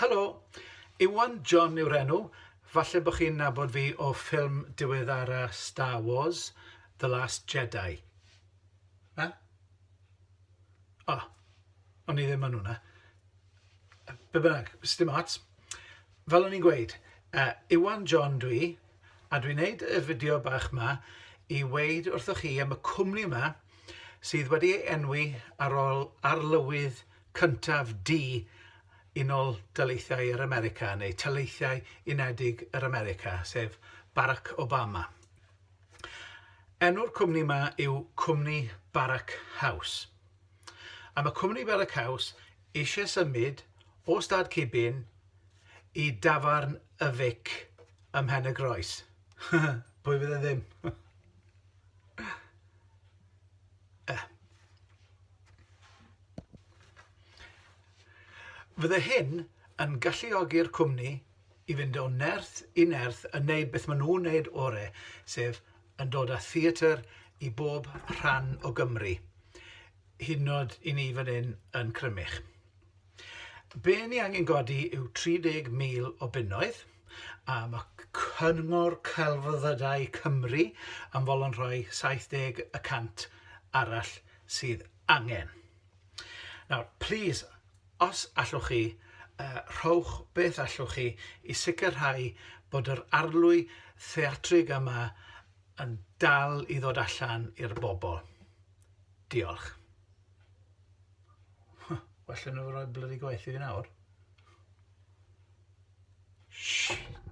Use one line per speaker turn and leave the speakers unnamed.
Helo, Iwan John yw'r enw. Falle bod chi'n nabod fi o ffilm diweddara Star Wars, The Last Jedi. Na? O, o'n i ddim yn hwnna. Be bynnag, sdim ots. Fel o'n i'n gweud, uh, Iwan John dwi, a dwi'n neud y fideo bach ma i weud wrthoch chi am y cwmni yma sydd wedi ei enwi ar ôl arlywydd cyntaf du Unol Daleithiau yr America, neu Taleithiau Unedig yr America, sef Barack Obama. Enw'r cwmni yma yw Cwmni Barack House. A mae Cwmni Barack House eisiau symud o Stad Cibyn i dafarn y Fic ym Mhen y Groes. Pwy fydd e ddim? Fydde hyn yn galluogi'r cwmni i fynd o nerth i nerth yn neud beth maen nhw'n neud ore, sef yn dod â theatr i bob rhan o Gymru, hyd yn oed i ni fan hyn yn Crymych. Be ni angen godi yw 30,000 o bunnoedd, a mae Cyngor Celfyddydau Cymru yn fodlon rhoi 70 y cant arall sydd angen. Nawr, plîs, os allwch chi, uh, rhowch beth allwch chi i sicrhau bod yr arlwy theatrig yma yn dal i ddod allan i'r bobl. Diolch. Well nhw roi blydi gwaith i fi nawr. Shit.